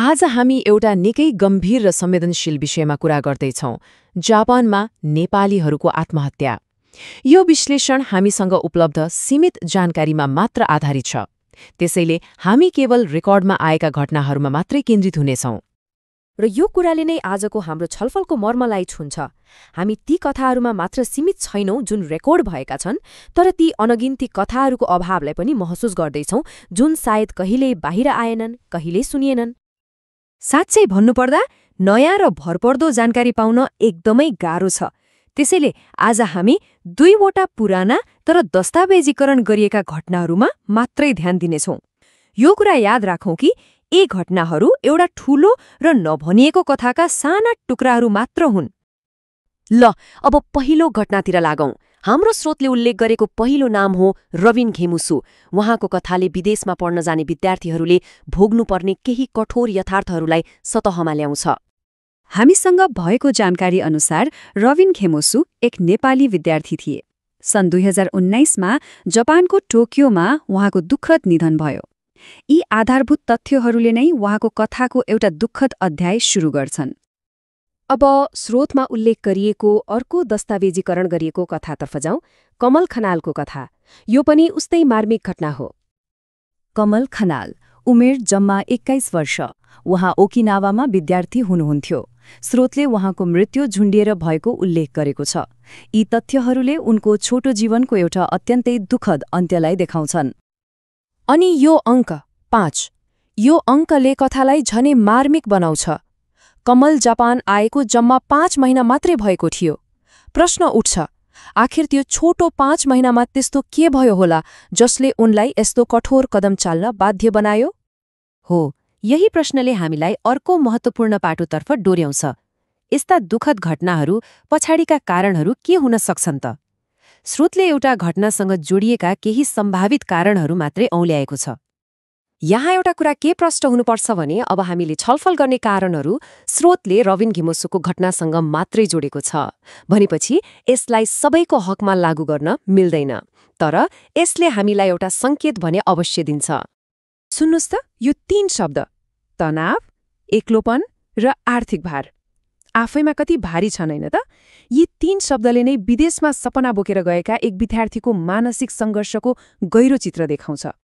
आज हामी एउटा निकै गम्भीर र संवेदनशील विषयमा कुरा गर्दैछौँ, जापानमा नेपालीहरूको आत्महत्या। यो विश्लेषण हामीसँग उपलब्ध सीमित जानकारीमा मात्र आधारित छ। त्यसैले हामी केवल रेकर्डमा आएका घटनाहरूमा मात्रै केन्द्रित हुनेछौँ। र यो कुराले नै आजको हाम्रो छलफलको मर्मलाई छुन्छ। हामी ती कथाहरूमा मात्र सीमित छैनौं जुन रेकर्ड भएका छन्, तर ती अनगिन्ती कथाहरूको अभावलाई पनि महसुस गर्दैछौं, जुन सायद कहिल्यै बाहिर आएनन्, कहिल्यै सुनिएनन्। साँच्चै भन्नुपर्दा नयाँ र भरपर्दो जानकारी पाउन एकदमै गाह्रो छ। त्यसैले आज हामी दुईवटा पुराना तर दस्तावेजीकरण गरिएका घटनाहरूमा मात्रै ध्यान दिनेछौँ। यो कुरा याद राखौँ कि यी घटनाहरू एउटा ठूलो र नभनिएको कथाका साना टुक्राहरू मात्र हुन्। ल अब पहिलो घटनातिर लागौं। हाम्रो स्रोतले उल्लेख गरेको पहिलो नाम हो रविन घेमुसु। उहाँको कथाले विदेशमा पढ्न जाने विद्यार्थीहरूले भोग्नुपर्ने केही कठोर यथार्थहरूलाई सतहमा ल्याउँछ। हामीसँग भएको जानकारी अनुसार रविन घेमुसु एक नेपाली विद्यार्थी थिए। सन् 2019मा जापानको टोकियोमा उहाँको दुःखद निधन भयो। यी आधारभूत तथ्यहरूले नै उहाँको कथाको एउटा दुःखद अध्याय सुरु गर्छन्। अब स्रोतमा उल्लेख गरिएको अर्को दस्तावेजीकरण गरिएको कथातर्फ जाउँ। कमल खनालको कथा। यो पनि उस्तै मार्मिक घटना हो। कमल खनाल, उमेर जम्मा 21 वर्ष। उहाँ ओकिनावामा विद्यार्थी हुनुहुन्थ्यो। स्रोतले उहाँको मृत्यु झुन्डिएर भएको उल्लेख गरेको छ। यी तथ्यहरूले उनको छोटो जीवनको एउटा अत्यन्तै दुःखद अन्त्यलाई देखाउँछन्। अनि यो अङ्क 5, यो अङ्कले कथालाई झनै मार्मिक बनाउँछ। कमल जापान आएको जम्मा 5 महिना मात्रै भएको थियो। प्रश्न उठ्छ, आखिर त्यो छोटो 5 महिनामा त्यस्तो के भयो होला जसले उनलाई यस्तो कठोर कदम चाल्न बाध्य बनायो? हो, यही प्रश्नले हामीलाई अर्को महत्त्वपूर्ण पाटोतर्फ डोर्याउँछ। यस्ता दुःखद घटनाहरू पछाडिका कारणहरू के हुन सक्छन् त? स्रोतले एउटा घटनासँग जोडिएका केही सम्भावित कारणहरू मात्रै औल्याएको छ। यहाँ एउटा कुरा के प्रष्ट हुनुपर्छ भने अब हामीले छलफल गर्ने कारणहरू स्रोतले रविन घेमुसुको घटनासँग मात्रै जोडेको छ। भनेपछि यसलाई सबैको हकमा लागू गर्न मिल्दैन। तर यसले हामीलाई एउटा सङ्केत भने अवश्य दिन्छ। सुन्नुहोस् त, यो 3 शब्द तनाव, एक्लोपन र आर्थिक भार आफैमा कति भारी छन् हैन त? यी 3 शब्दले नै विदेशमा सपना बोकेर गएका एक विद्यार्थीको मानसिक सङ्घर्षको गहिरो चित्र देखाउँछ।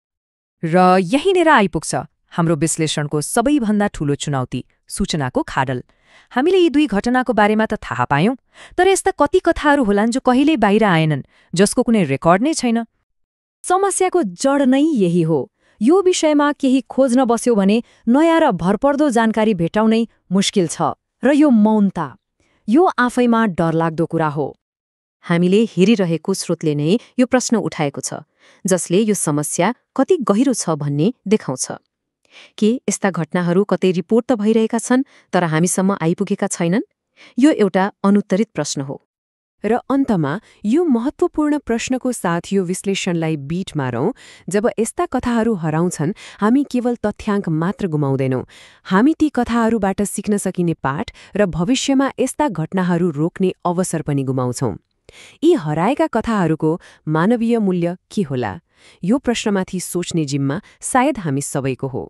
र यहीँनिर आइपुग्छ हाम्रो विश्लेषणको सबैभन्दा ठूलो चुनौती, सूचनाको खाडल। हामीले यी दुई घटनाको बारेमा त थाहा पायौं, तर यस्ता कति कथाहरू होलान् जो कहिल्यै बाहिर आएनन्, जसको कुनै रेकर्ड नै छैन। समस्याको जड नै यही हो। यो विषयमा केही खोज्न बस्यो भने नयाँ र भरपर्दो जानकारी भेटाउनै मुस्किल छ। र यो मौनता, यो आफैमा डरलाग्दो कुरा हो। हामीले हेरिरहेको स्रोतले नै यो प्रश्न उठाएको छ, जसले यो समस्या कति गहिरो छ भन्ने देखाउँछ। के यस्ता घटनाहरू कतै रिपोर्ट त भइरहेका छन् तर हामीसम्म आइपुगेका छैनन्? यो एउटा अनुत्तरित प्रश्न हो। र अन्तमा यो महत्त्वपूर्ण प्रश्नको साथ यो विश्लेषणलाई बीट मारौँ। जब यस्ता कथाहरू हराउँछन्, हामी केवल तथ्याङ्क मात्र गुमाउँदैनौँ। हामी ती कथाहरूबाट सिक्न सकिने पाठ र भविष्यमा यस्ता घटनाहरू रोक्ने अवसर पनि गुमाउँछौँ। यी हराएका कथाहरूको मानवीय मूल्य के होला? यो प्रश्नमाथि सोच्ने जिम्मा सायद हामी सबैको हो।